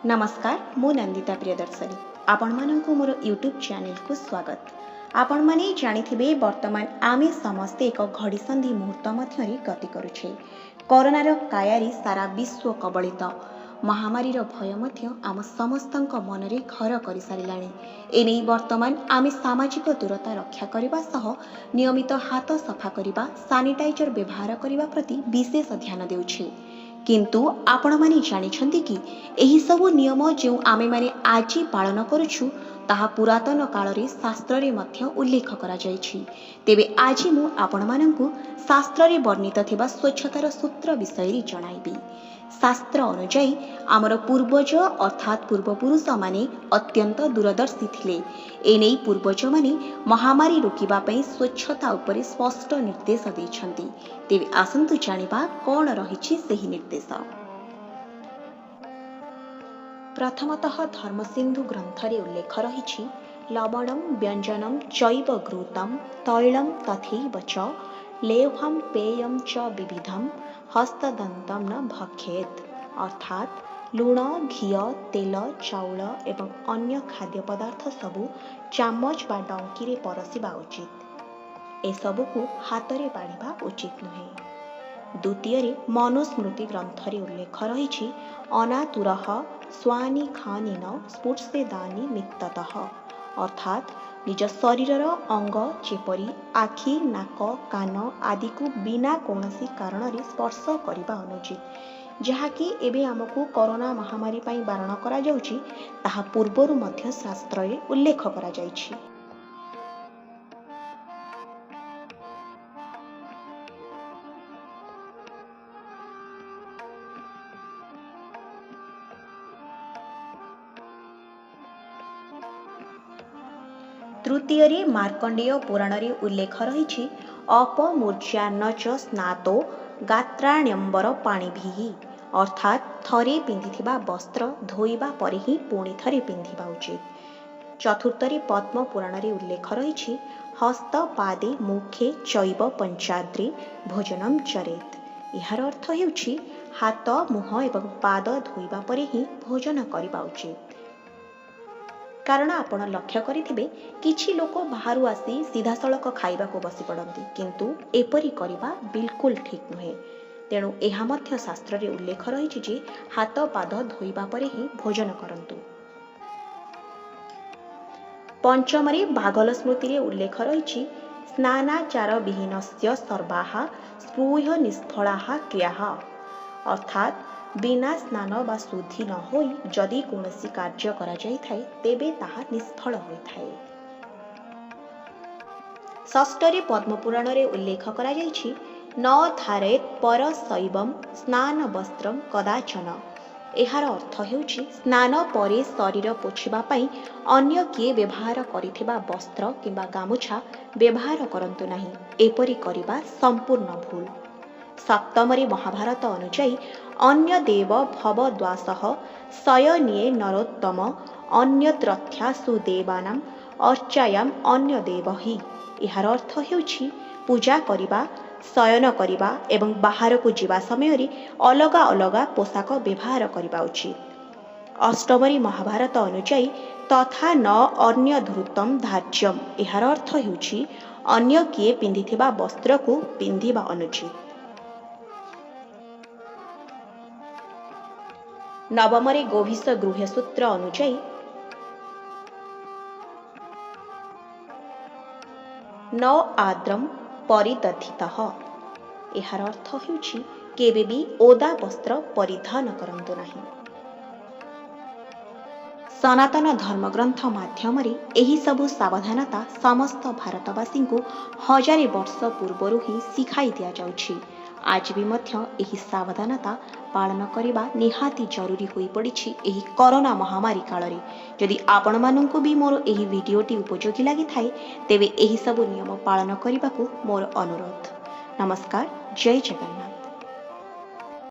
ନମସ୍କାର, ମୁଁ ନନ୍ଦିତା ପ୍ରିୟଦର୍ଶନୀ। ଆପଣମାନଙ୍କୁ ମୋର ୟୁଟ୍ୟୁବ୍ ଚ୍ୟାନେଲକୁ ସ୍ୱାଗତ। ଆପଣମାନେ ଜାଣିଥିବେ, ବର୍ତ୍ତମାନ ଆମେ ସମସ୍ତେ ଏକ ଘଡ଼ିସନ୍ଧି ମୁହୂର୍ତ୍ତ ମଧ୍ୟରେ ଗତି କରୁଛେ। କରୋନାର କାୟାରେ ସାରା ବିଶ୍ୱ କବଳିତ। ମହାମାରୀର ଭୟ ମଧ୍ୟ ଆମ ସମସ୍ତଙ୍କ ମନରେ ଘର କରିସାରିଲାଣି। ଏନେଇ ବର୍ତ୍ତମାନ ଆମେ ସାମାଜିକ ଦୂରତା ରକ୍ଷା କରିବା ସହ ନିୟମିତ ହାତ ସଫା କରିବା, ସାନିଟାଇଜର ବ୍ୟବହାର କରିବା ପ୍ରତି ବିଶେଷ ଧ୍ୟାନ ଦେଉଛେ। କିନ୍ତୁ ଆପଣମାନେ ଜାଣିଛନ୍ତି କି, ଏହିସବୁ ନିୟମ ଯେଉଁ ଆମେମାନେ ଆଜି ପାଳନ କରୁଛୁ, ତାହା ପୁରାତନ କାଳରେ ଶାସ୍ତ୍ରରେ ମଧ୍ୟ ଉଲ୍ଲେଖ କରାଯାଇଛି। ତେବେ ଆଜି ମୁଁ ଆପଣମାନଙ୍କୁ ଶାସ୍ତ୍ରରେ ବର୍ଣ୍ଣିତ ଥିବା ସ୍ୱଚ୍ଛତାର ସୂତ୍ର ବିଷୟରେ ଜଣାଇବି। ଶାସ୍ତ୍ର ଅନୁଯାୟୀ ଆମର ପୂର୍ବଜ ଅର୍ଥାତ୍ ପୂର୍ବପୁରୁଷମାନେ ଅତ୍ୟନ୍ତ ଦୂରଦର୍ଶୀ ଥିଲେ। ଏନେଇ ପୂର୍ବଜମାନେ ମହାମାରୀ ରୋକିବା ପାଇଁ ସ୍ୱଚ୍ଛତା ଉପରେ ସ୍ପଷ୍ଟ ନିର୍ଦ୍ଦେଶ ଦେଇଛନ୍ତି। ତେବେ ଆସନ୍ତୁ ଜାଣିବା କ'ଣ ରହିଛି ସେହି ନିର୍ଦ୍ଦେଶ। ପ୍ରଥମତଃ ଧର୍ମସିନ୍ଧୁ ଗ୍ରନ୍ଥରେ ଉଲ୍ଲେଖ ରହିଛି, ଲବଣಂ ବ୍ୟଞ୍ଜନಂ ଚୈବ ଘୃତಂ ତୈଳಂ ତଥୈବ ଚ ଲେହ୍ୟಂ ପେୟಂ ଚ ବିବିଧಂ ହସ୍ତଦନ୍ତಂ ନ ଭକ୍ଷେତ୍। ଅର୍ଥାତ୍ ଲୁଣ, ଘିଅ, ତେଲ, ଚାଉଳ ଏବଂ ଅନ୍ୟ ଖାଦ୍ୟ ପଦାର୍ଥ ସବୁ ଚାମଚ ବା ଡଙ୍କିରେ ପରଷିବା ଉଚିତ। ଏସବୁକୁ ହାତରେ ବାଢ଼ିବା ଉଚିତ ନୁହେଁ। ଦ୍ୱିତୀୟରେ ମନୁସ୍ମୃତି ଗ୍ରନ୍ଥରେ ଉଲ୍ଲେଖ ରହିଛି, ଅନାତୁରଃ ସ୍ୱାନିଖାନି ନ ସ୍ପୃଶେଦାନି ମିତ୍ତତଃ। ଅର୍ଥାତ୍ ନିଜ ଶରୀରର ଅଙ୍ଗ ଯେପରି ଆଖି, ନାକ, କାନ ଆଦିକୁ ବିନା କୌଣସି କାରଣରେ ସ୍ପର୍ଶ କରିବା ଅନୁଚିତ। ଯାହାକି ଏବେ ଆମକୁ କରୋନା ମହାମାରୀ ପାଇଁ ବାରଣ କରାଯାଉଛି, ତାହା ପୂର୍ବରୁ ମଧ୍ୟ ଶାସ୍ତ୍ରରେ ଉଲ୍ଲେଖ କରାଯାଇଛି। ତୃତୀୟରେ ମାର୍କଣ୍ଡେୟ ପୁରାଣରେ ଉଲ୍ଲେଖ ରହିଛି, ଅପମୂର୍ଜ୍ୟାନ୍ନ ଚ ସ୍ନାତୋ ଗାତ୍ରାଣ୍ୟମ୍ବର ପାଣିଭିଃ। ଅର୍ଥାତ୍ ଥରେ ପିନ୍ଧିଥିବା ବସ୍ତ୍ର ଧୋଇବା ପରେ ହିଁ ପୁଣି ଥରେ ପିନ୍ଧିବା ଉଚିତ। ଚତୁର୍ଥରେ ପଦ୍ମ ପୁରାଣରେ ଉଲ୍ଲେଖ ରହିଛି, ହସ୍ତ ପାଦେ ମୁଖେ ଚୈବ ପଞ୍ଚାଦ୍ରେ ଭୋଜନಂ ଚରେତ୍। ଏହାର ଅର୍ଥ ହେଉଛି ହାତ, ମୁହଁ ଏବଂ ପାଦ ଧୋଇବା ପରେ ହିଁ ଭୋଜନ କରିବା ଉଚିତ। କାରଣ ଆପଣ ଲକ୍ଷ୍ୟ କରିଥିବେ, କିଛି ଲୋକ ବାହାରୁ ଆସି ସିଧାସଳଖ ଖାଇବାକୁ ବସି ପଡ଼ନ୍ତି, କିନ୍ତୁ ଏପରି କରିବା ବିଲକୁଲ ଠିକ୍ ନୁହେଁ। ତେଣୁ ଏହା ମଧ୍ୟ ଶାସ୍ତ୍ରରେ ଉଲ୍ଲେଖ ରହିଛି ଯେ ହାତ ପାଦ ଧୋଇବା ପରେ ହିଁ ଭୋଜନ କରନ୍ତୁ। ପଞ୍ଚମରେ ଭାଗଲ ସ୍ମୃତିରେ ଉଲ୍ଲେଖ ରହିଛି, ସ୍ନାନାଚାର ବିହୀନସ୍ୟ ସର୍ବାଃ ସ୍ପୃହ୍ୟ ନିଷ୍ଫଳାଃ କ୍ରିୟାଃ। ଅର୍ଥାତ୍ ବିନା ସ୍ନାନ ବା ଶୁଦ୍ଧି ନ ହୋଇ ଯଦି କୌଣସି କାର୍ଯ୍ୟ କରାଯାଇଥାଏ, ତେବେ ତାହା ନିଷ୍ଫଳ ହୋଇଥାଏ। ଷଷ୍ଠରେ ପଦ୍ମପୁରାଣରେ ଉଲ୍ଲେଖ କରାଯାଇଛି, ନ ଧାରୟେତ୍ ପରଶୈବಂ ସ୍ନାନ ବସ୍ତ୍ରಂ କଦାଚନ। ଏହାର ଅର୍ଥ ହେଉଛି ସ୍ନାନ ପରେ ଶରୀର ପୋଛିବା ପାଇଁ ଅନ୍ୟ କିଏ ବ୍ୟବହାର କରିଥିବା ବସ୍ତ୍ର କିମ୍ବା ଗାମୁଛା ବ୍ୟବହାର କରନ୍ତୁ ନାହିଁ। ଏପରି କରିବା ସମ୍ପୂର୍ଣ୍ଣ ଭୁଲ। ସପ୍ତମରେ ମହାଭାରତ ଅନୁଯାୟୀ, ଅନ୍ୟ ଦେବ ଭବଦ୍ୱାସଃ ଶୟନୀଏ ନରୋତ୍ତମ ଅନ୍ୟତ୍ରଥ୍ୟାସୁ ଦେବାନାಂ ଅର୍ଚାୟାମ୍ ଅନ୍ୟ ଦେବ ହି। ଏହାର ଅର୍ଥ ହେଉଛି ପୂଜା କରିବା, ଶୟନ କରିବା ଏବଂ ବାହାରକୁ ଯିବା ସମୟରେ ଅଲଗା ଅଲଗା ପୋଷାକ ବ୍ୟବହାର କରିବା ଉଚିତ। ଅଷ୍ଟମରେ ମହାଭାରତ ଅନୁଯାୟୀ, ତଥା ନ ଅନ୍ୟ ଧୃତମ୍ ଧାର୍ଯ୍ୟମ୍। ଏହାର ଅର୍ଥ ହେଉଛି ଅନ୍ୟ କିଏ ପିନ୍ଧିଥିବା ବସ୍ତ୍ରକୁ ପିନ୍ଧିବା ଅନୁଚିତ। ନବମରେ ଗୋଭିଷ ଗୃହ୍ୟସୂତ୍ର ଅନୁଯାୟୀ, ନ ଆଦ୍ରମ୍ ପରିଦଧିତଃ। ଏହାର ଅର୍ଥ ହେଉଛି କେବେ ବି ଓଦା ବସ୍ତ୍ର ପରିଧାନ କରନ୍ତୁ ନାହିଁ। ସନାତନ ଧର୍ମଗ୍ରନ୍ଥ ମାଧ୍ୟମରେ ଏହିସବୁ ସାବଧାନତା ସମସ୍ତ ଭାରତବାସୀଙ୍କୁ ହଜାରେ ବର୍ଷ ପୂର୍ବରୁ ହିଁ ଶିଖାଇ ଦିଆଯାଉଛି। ଆଜି ବି ମଧ୍ୟ ଏହି ସାବଧାନତା ପାଳନ କରିବା ନିହାତି ଜରୁରୀ ହୋଇପଡ଼ିଛି ଏହି କରୋନା ମହାମାରୀ କାଳରେ। ଯଦି ଆପଣମାନଙ୍କୁ ବି ମୋର ଏହି ଭିଡ଼ିଓଟି ଉପଯୋଗୀ ଲାଗିଥାଏ, ତେବେ ଏହିସବୁ ନିୟମ ପାଳନ କରିବାକୁ ମୋର ଅନୁରୋଧ। ନମସ୍କାର, ଜୟ ଜଗନ୍ନାଥ।